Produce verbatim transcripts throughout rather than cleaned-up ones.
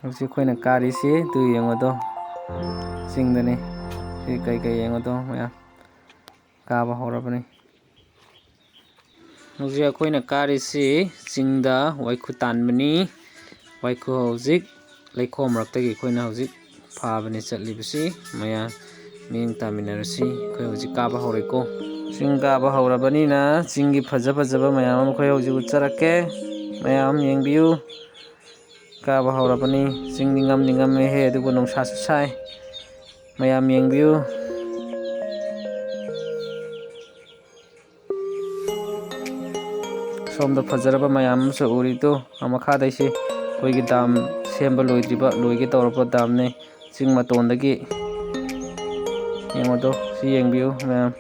ꯍꯧꯖꯤꯛ ꯑꯩꯈꯣꯏꯅ ꯀꯥꯔꯤꯁꯤ ꯑꯗꯨ ꯌꯦꯡꯉꯣꯗꯣ, ꯆꯤꯡꯗꯅꯤ꯫ ꯁꯤ ꯀꯩꯀꯩ ꯌꯦꯡꯉꯣꯗꯣ, ꯃꯌꯥꯝ ꯀꯥꯕ ꯍꯧꯔꯕꯅꯤ꯫ ꯍꯧꯖꯤꯛ ꯑꯩꯈꯣꯏꯅ ꯀꯥꯔꯤꯁꯤ ꯆꯤꯡꯗ ꯋꯥꯏꯈꯨ ꯇꯥꯟꯕꯅꯤ꯫ ꯋꯥꯏꯈꯨ ꯍꯧꯖꯤꯛ ꯂꯩꯈꯣꯝ ꯃꯔꯛꯇꯒꯤ ꯑꯩꯈꯣꯏꯅ ꯍꯧꯖꯤꯛ ꯐꯥꯕꯅꯤ ꯆꯠꯂꯤꯕꯁꯤ꯫ ꯃꯌꯥꯝ ꯃꯤꯠꯌꯦꯡ ꯇꯥꯃꯤꯟꯅꯔꯁꯤ꯫ ꯑꯩꯈꯣꯏ ꯍꯧꯖꯤꯛ ꯀꯥꯕ ꯍꯧꯔꯦꯀꯣ꯫ ꯆꯤꯡ ꯀꯥꯕ ꯍꯧꯔꯕꯅꯤꯅ ꯆꯤꯡꯒꯤ ꯐꯖ ꯐꯖꯕ ꯃꯌꯥꯝ ꯑꯃ ꯑꯩꯈꯣꯏ ꯍꯧꯖꯤꯛ ꯎꯠꯆꯔꯛꯀꯦ꯫ ꯃꯌꯥꯝ ꯌꯦꯡꯕꯤꯌꯨ꯫ ꯀꯥꯕ ꯍꯧꯔꯕꯅꯤ꯫ ꯆꯤꯡꯗꯤ ꯉꯝꯗꯤ ꯉꯝꯃꯦꯍꯦ, ꯑꯗꯨꯕꯨ ꯅꯨꯡꯁꯥꯁꯨ ꯁꯥꯏ꯫ ꯃꯌꯥꯝ ꯌꯦꯡꯕꯤꯌꯨ꯫ ꯁꯣꯝꯗ ꯐꯖꯔꯕ ꯃꯌꯥꯝ ꯑꯃꯁꯨ ꯎꯔꯤꯗꯨ, ꯑꯥ ꯃꯈꯥꯗꯩꯁꯤ ꯑꯩꯈꯣꯏꯒꯤ ꯗꯥꯝ ꯁꯦꯝꯕ ꯂꯣꯏꯗ꯭ꯔꯤꯕ, ꯂꯣꯏꯒꯦ ꯇꯧꯔꯕ ꯗꯥꯝꯅꯤ꯫ ꯆꯤꯡ ꯃꯇꯣꯟꯗꯒꯤ ꯌꯦꯡꯉꯨꯗꯣ, ꯁꯤ ꯌꯦꯡꯕꯤꯌꯨ ꯃꯌꯥꯝ꯫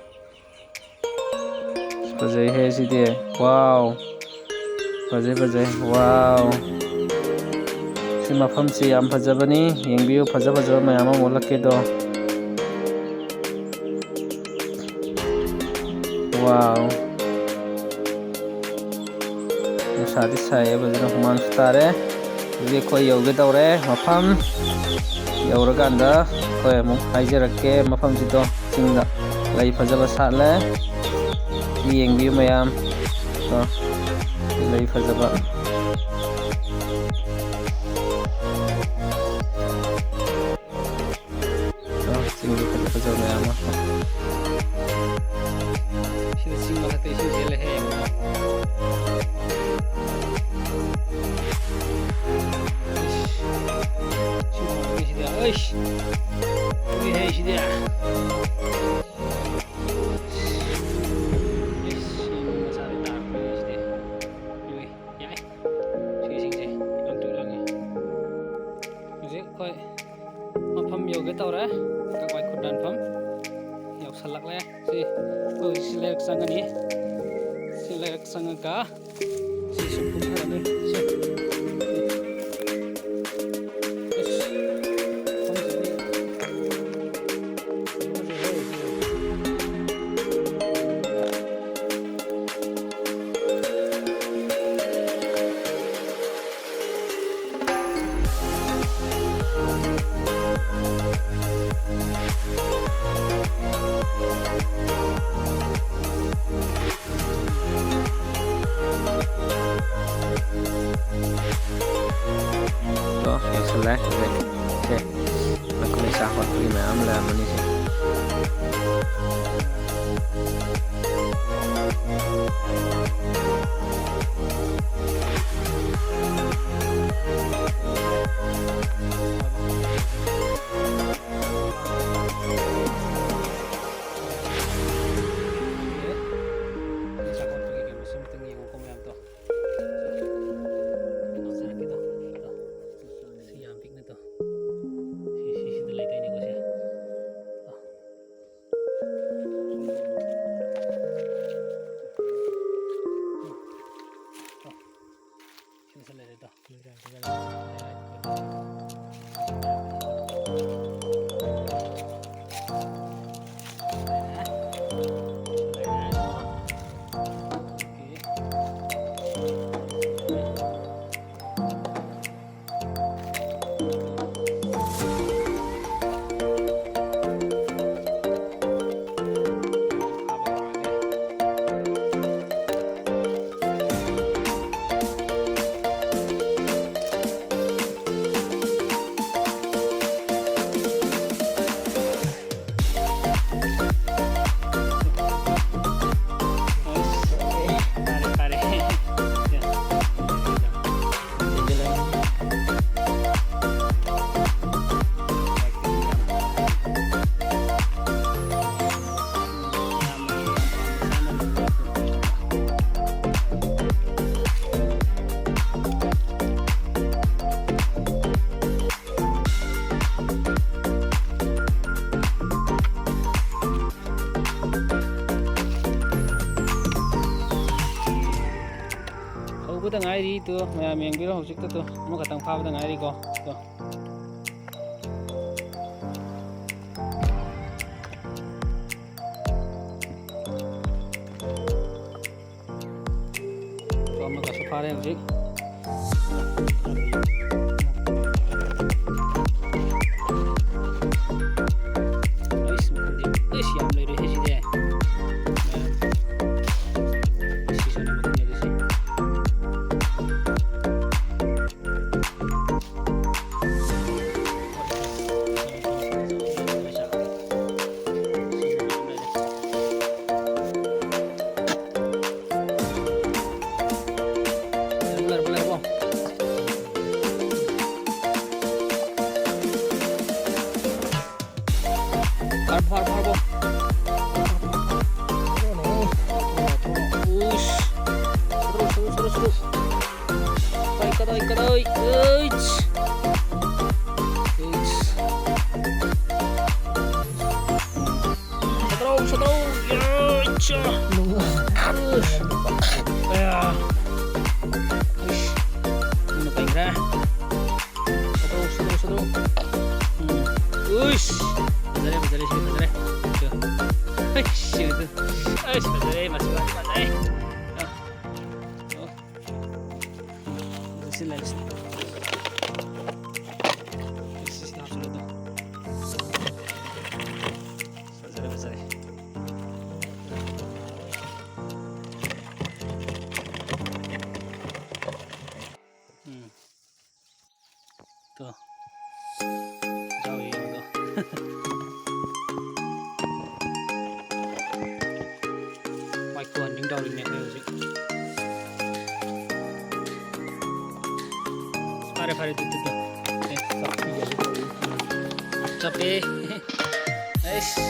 ꯐꯖꯩꯍꯦ ꯁꯤꯗꯤ꯫ ꯋꯥꯎ꯫ ꯐꯖꯩ, ꯐꯖꯩ꯫ ꯋꯥꯎ꯫ ꯁꯤ ꯃꯐꯝꯁꯤ ꯌꯥꯝ ꯐꯖꯕꯅꯤ꯫ ꯌꯦꯡꯕꯤꯌꯨ, ꯐꯖ ꯐꯖꯕ ꯃꯌꯥꯝ ꯑꯃ ꯎꯠꯂꯛꯀꯦꯗꯣ꯫ ꯋꯥꯎ꯫ ꯅꯨꯡꯁꯥꯗꯤ ꯁꯥꯏꯌꯦ, ꯐꯖꯅ ꯍꯨꯃꯥꯡꯁꯨ ꯇꯥꯔꯦ꯫ ꯍꯧꯖꯤꯛ ꯑꯩꯈꯣꯏ ꯌꯧꯒꯦ ꯇꯧꯔꯦ ꯃꯐꯝ꯫ ꯌꯧꯔꯀꯥꯟꯗ ꯑꯩꯈꯣꯏ ꯑꯃꯨꯛ ꯍꯥꯏꯖꯔꯛꯀꯦ ꯃꯐꯝꯁꯤꯗꯣ꯫ ꯆꯤꯡꯗ ꯂꯩ ꯐꯖꯕ ꯁꯥꯠꯂꯦ꯫ ꯁꯤ ꯌꯦꯡꯕꯤꯌꯨ ꯃꯌꯥꯝ꯫ ꯀꯣ, ꯁꯤ ꯂꯩ ꯐꯖꯕ꯫ ꯀꯣ, ꯆꯤꯡꯗ ꯐꯖ ꯐꯖꯕ ꯃꯌꯥꯝ ꯑꯃ꯫ ꯁꯤꯗ ꯆꯤꯡ ꯃꯊꯛꯇ ꯏꯁꯤꯡ ꯆꯦꯜꯂꯦꯍꯦ, ꯌꯦꯡꯉꯣ꯫ ꯏꯁ, ꯁꯤ ꯃꯊꯛꯇ ꯁꯤꯗꯤ, ꯑꯩꯁ, ꯎꯏꯍꯦ ꯁꯤꯗꯤ꯫ ꯏꯁ, ꯁꯤ ꯃꯆꯥꯗꯤ ꯇꯥꯔꯛꯄꯅꯤ ꯁꯤꯗꯤ꯫ ꯎꯏ, ꯌꯥꯏ꯫ ꯁꯤꯁꯤꯡꯁꯦ ꯂꯪꯇ꯭ꯔꯤꯛ ꯂꯪꯉꯦ꯫ ꯍꯧꯖꯤꯛ ꯑꯩꯈꯣꯏ ꯃꯐꯝ ꯌꯧꯒꯦ ꯇꯧꯔꯦ꯫ ꯀꯛꯋꯥꯏ ꯈꯨꯟꯗꯥꯟꯐꯝ ꯌꯧꯁꯜꯂꯛꯂꯦ꯫ ꯁꯤ ꯑꯩꯈꯣꯏ ꯍꯧꯖꯤꯛ ꯁꯤ ꯂꯩꯔꯛ ꯆꯪꯉꯅꯤ꯫ ꯁꯤ ꯂꯩꯔꯛ ꯆꯪꯉꯒ ꯁꯤ ꯁꯨꯝ ꯀꯨꯝꯊꯔꯅꯤ꯫ ꯁꯤ꯫ ꯑꯁ, ꯃꯐꯝꯁꯤꯗꯤ ꯐꯖꯩꯍꯦ꯫ ꯇꯣ, ꯌꯧꯁꯜꯂꯦ ꯍꯧꯖꯤꯛ꯫ ꯁꯦ, ꯅꯈꯣꯏ ꯆꯥ ꯈꯣꯠꯄꯒꯤ ꯃꯌꯥꯝ ꯂꯩꯔꯝꯃꯅꯤ ꯁꯦ꯫ ꯁꯤ ꯌꯥꯝ ꯄꯤꯛꯅ ꯇꯧ꯫ ꯁꯤ, ꯁꯤ, ꯁꯤꯗ ꯂꯩꯗꯣꯏꯅꯦꯀꯣ ꯁꯦ꯫ ꯇꯧ꯫ ꯇꯧ꯫ ꯁꯤꯗꯁꯨ ꯂꯩꯔꯦ ꯇꯧ꯫ ꯍꯧꯕꯗ ꯉꯥꯏꯔꯤ꯫ ꯇꯨ, ꯃꯌꯥꯝ ꯌꯦꯡꯕꯤꯔꯣ, ꯍꯧꯖꯤꯛꯇ ꯇꯨ ꯑꯃꯈꯛꯇꯪ ꯐꯥꯕꯗ ꯉꯥꯏꯔꯤꯀꯣ꯫ ꯇꯨ꯫ ꯇꯨ ꯑꯃꯒꯁꯨ ꯐꯥꯔꯦ ꯍꯧꯖꯤꯛ꯫ ꯎꯏꯁ! ꯐꯖꯔꯦ, ꯐꯖꯔꯦ, ꯁꯤ ꯐꯖꯔꯦ꯫ ꯁꯤ꯫ ꯑꯩꯁ, ꯁꯤ ꯑꯗꯨ꯫ ꯑꯩꯁ, ꯐꯖꯔꯦ, ꯃꯁꯤ ꯐꯖꯔꯦ꯫ ꯑ꯫ ꯑꯣ꯫ ꯁꯤ ꯂꯩꯔꯦ, ꯁꯤ꯫ ꯁꯤ, ꯁꯤ ꯍꯥꯞꯆꯜꯂꯣ ꯑꯗꯨꯝ꯫ ꯐꯖꯔꯦ, ꯐꯖꯔꯦ꯫ ꯎꯝ꯫ ꯇꯣ꯫ ꯏꯇꯥꯎ ꯌꯦꯡꯉꯨꯗꯣ꯫ ꯋꯥꯏꯈꯨ ꯍꯟꯖꯤꯟ ꯇꯧꯔꯤꯅꯦ ꯑꯩꯈꯣꯏ ꯍꯧꯖꯤꯛ꯫ ꯐꯔꯦ, ꯐꯔꯦ, ꯑꯗꯨ, ꯑꯗꯨ, ꯑꯗꯨ꯫ ꯑꯦ, ꯆꯞꯄꯤ꯫ ꯆꯞꯄꯦ꯫ ꯑꯩꯁ꯫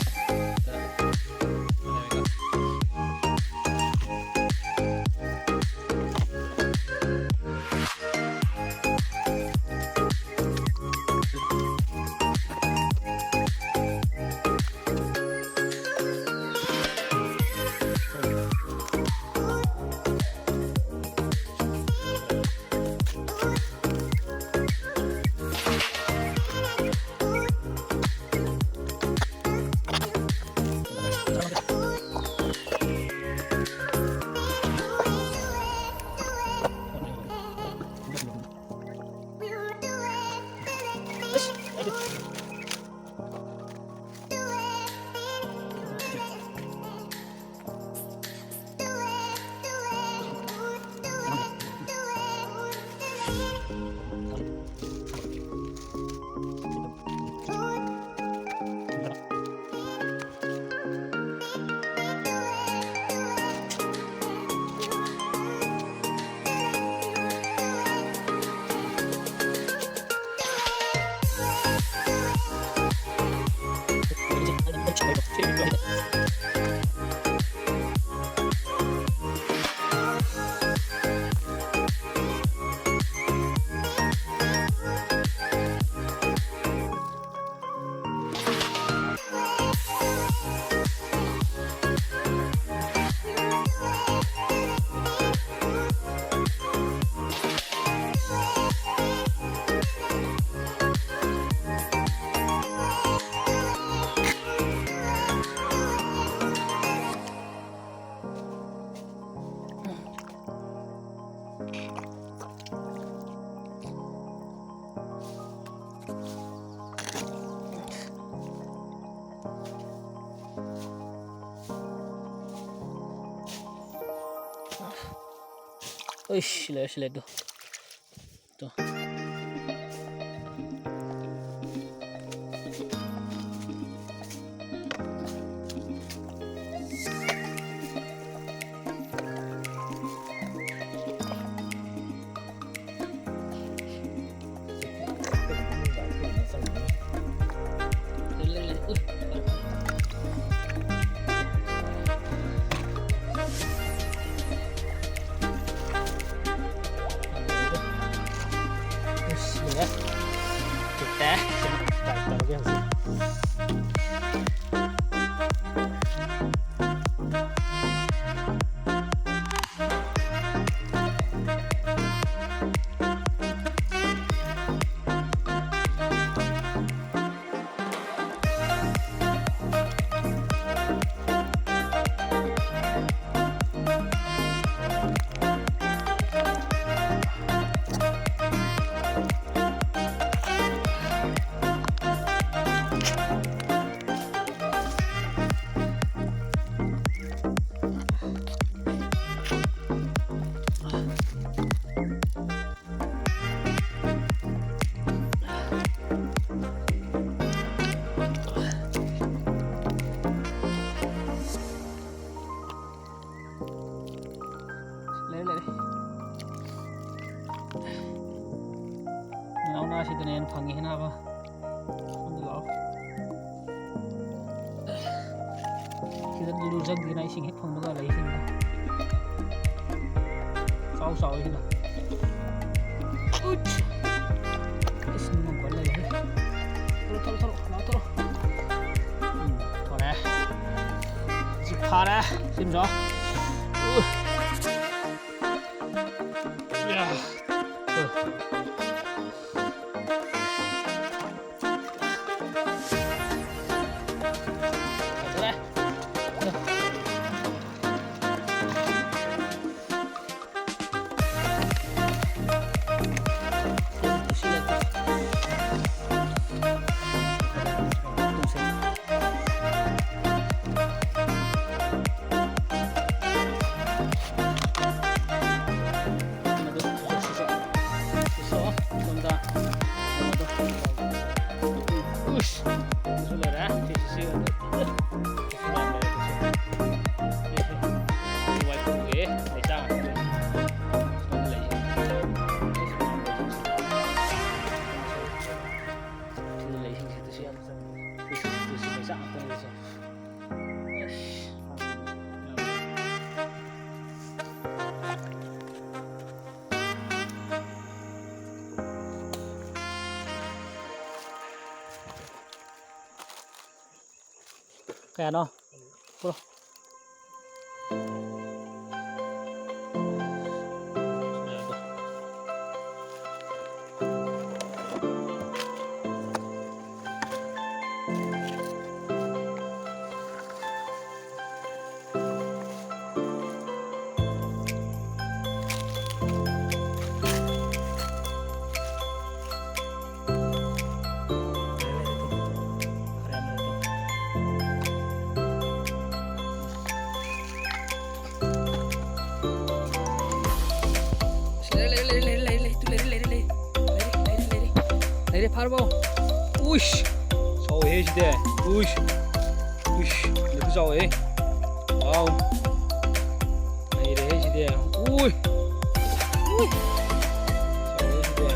ꯑꯩꯁ, ꯂꯩꯔꯦ, ꯁꯤ ꯂꯩꯔꯦ, ꯇꯨ꯫ ꯇꯨ꯫ ꯑꯁ, ꯂꯣꯏꯔꯦ꯫ ꯆꯤꯛꯇꯦ꯫ ꯁꯤꯅ ꯇꯥꯏꯠ ꯇꯧꯔꯒꯦ ꯍꯧꯖꯤꯛ꯫ ꯂꯩꯔꯦ, ꯂꯩꯔꯦ꯫ ꯅꯅꯥꯎ ꯅꯥꯁꯤꯗꯅ ꯍꯦꯟꯅ ꯐꯪꯉꯤ ꯍꯦꯟꯅꯕ꯫ ꯁꯣꯝꯗ ꯂꯥꯛꯑꯣ꯫ ꯁꯤꯗ ꯂꯨꯖꯒꯦꯅ ꯏꯁꯤꯡ ꯍꯦꯛ ꯐꯪꯕꯒ ꯂꯩꯁꯤꯡꯗꯣ꯫ ꯆꯥꯎ ꯆꯥꯎ ꯏꯁꯤꯡꯗꯣ꯫ ꯎꯠ! ꯏꯁꯤꯡ ꯉꯝꯕ ꯂꯩꯔꯦ꯫ ꯊꯣꯔꯛꯑꯣ, ꯊꯣꯔꯛꯑꯣ, ꯊꯣꯔꯛꯑꯣ, ꯂꯥꯛꯑꯣ, ꯊꯣꯔꯛꯑꯣ꯫ ꯎꯝ, ꯊꯣꯔꯛꯑꯦ꯫ ꯁꯤ ꯐꯥꯔꯦ꯫ ꯁꯤꯝꯖꯣ꯫ ꯎ꯫ ꯌꯥ꯫ ꯎ꯫ ꯀꯌꯥꯅꯣ? ꯄꯨꯔꯣ꯫ ꯂꯩꯔꯦ, ꯂꯩꯔꯦ, ꯂꯩꯔꯦ, ꯂꯩꯔꯦ, ꯂꯩꯔꯦ, ꯂꯩꯔꯦ, ꯂꯩꯔꯦ, ꯂꯩꯔꯦ, ꯂꯩꯔꯦ, ꯂꯩꯔꯦ, ꯂꯩꯔꯦ, ꯂꯩꯔꯦ, ꯂꯩꯔꯦ, ꯂꯩꯔꯦ, ꯐꯥꯔꯕꯣ? ꯎꯏꯁ! ꯆꯥꯎꯋꯦꯍꯦ ꯁꯤꯗꯤ꯫ ꯎꯏꯁ! ꯎꯏꯁ! ꯂꯩꯈꯨ ꯆꯥꯎꯋꯦꯍꯦ꯫ ꯋꯥꯎ! ꯅꯩꯔꯦꯍꯦ ꯁꯤꯗꯤ꯫ ꯎꯏ! ꯎꯏ! ꯆꯥꯎꯋꯦꯍꯦ ꯁꯤꯗꯤ꯫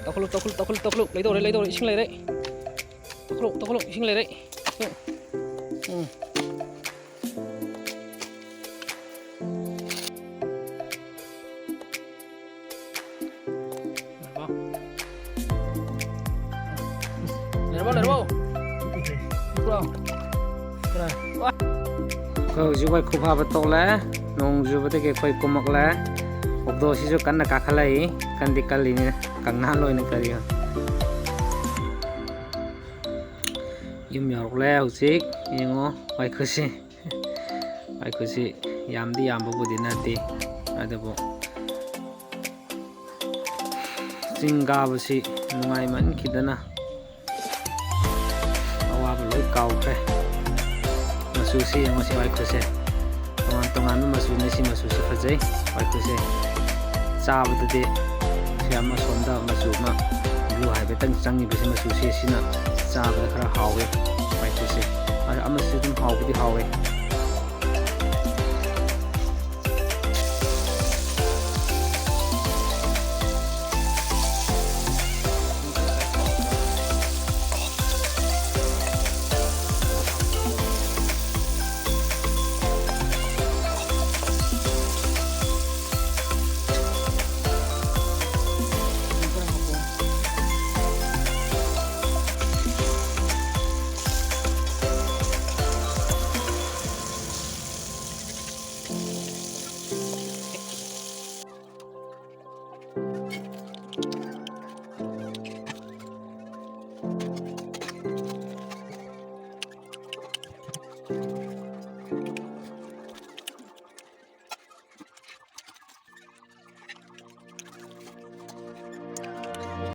ꯇꯧꯈꯠꯂꯨ, ꯇꯧꯈꯠꯂꯨ, ꯇꯧꯈꯠꯂꯨ, ꯇꯧꯈꯠꯂꯨ꯫ ꯂꯩꯗꯧꯔꯦ, ꯂꯩꯗꯧꯔꯦ, ꯏꯁꯤꯡ ꯂꯩꯔꯦ꯫ ꯇꯧꯈꯠꯂꯨ, ꯇꯧꯈꯠꯂꯨ, ꯏꯁꯤꯡ ꯂꯩꯔꯦ꯫ ꯎꯝ꯫ ꯂꯩꯔꯕꯣ, ꯂꯩꯔꯕꯣ? ꯂꯩꯔꯕꯣ? ꯑꯩꯈꯣꯏ ꯍꯧꯖꯤꯛ ꯋꯥꯏꯈꯨ ꯐꯥꯕ ꯇꯣꯛꯂꯦ꯫ ꯅꯣꯡ ꯆꯨꯕꯗꯒꯤ ꯑꯩꯈꯣꯏ ꯀꯨꯝꯃꯛꯂꯦ꯫ ꯑꯣꯛꯇꯣꯁꯤꯁꯨ ꯀꯟꯅ ꯀꯥꯈꯠꯂꯛꯏ꯫ ꯀꯟꯗꯤ ꯀꯜꯂꯤꯅꯦ꯫ ꯀꯪꯅꯥ ꯂꯣꯏꯅ ꯀꯔꯤ ꯌꯨꯝ ꯌꯧꯔꯛꯂꯦ ꯍꯧꯖꯤꯛ꯫ ꯌꯦꯡꯉꯣ ꯋꯥꯏꯈꯨꯁꯤ꯫ ꯋꯥꯏꯈꯨꯁꯤ ꯌꯥꯝꯗꯤ ꯌꯥꯝꯕꯕꯨꯗꯤ ꯅꯠꯇꯦ, ꯑꯗꯨꯕꯨ ꯆꯤꯡ ꯀꯥꯕꯁꯤ ꯅꯨꯡꯉꯥꯏꯃꯟꯈꯤꯗꯅ ꯑꯋꯥꯕ ꯂꯣꯏ ꯀꯥꯎꯈ꯭ꯔꯦ꯫ ꯃꯆꯨꯁꯤ ꯌꯦꯡꯉꯣ, ꯁꯤ ꯋꯥꯏꯈꯨꯁꯦ ꯇꯣꯉꯥꯟ ꯇꯣꯉꯥꯟꯕ ꯃꯆꯨꯅꯤ꯫ ꯁꯤ ꯃꯆꯨꯁꯤ ꯐꯖꯩ ꯋꯥꯏꯈꯨꯁꯦ꯫ ꯆꯥꯕꯗꯗꯤ ꯁꯤ ꯑꯃ ꯁꯣꯝꯗ ꯃꯆꯨ ꯑꯃ blue ꯍꯥꯏꯐꯦꯠꯇꯪ ꯆꯪꯉꯤꯕꯁꯤ, ꯃꯆꯨꯁꯤ ꯁꯤꯅ ꯆꯥꯕꯗ ꯈꯔ ꯍꯥꯎꯋꯤ ꯋꯥꯏꯈꯨꯁꯦ꯫ ꯑꯃꯁꯨ ꯑꯗꯨꯝ ꯍꯥꯎꯕꯗꯤ ꯍꯥꯎꯋꯦ꯫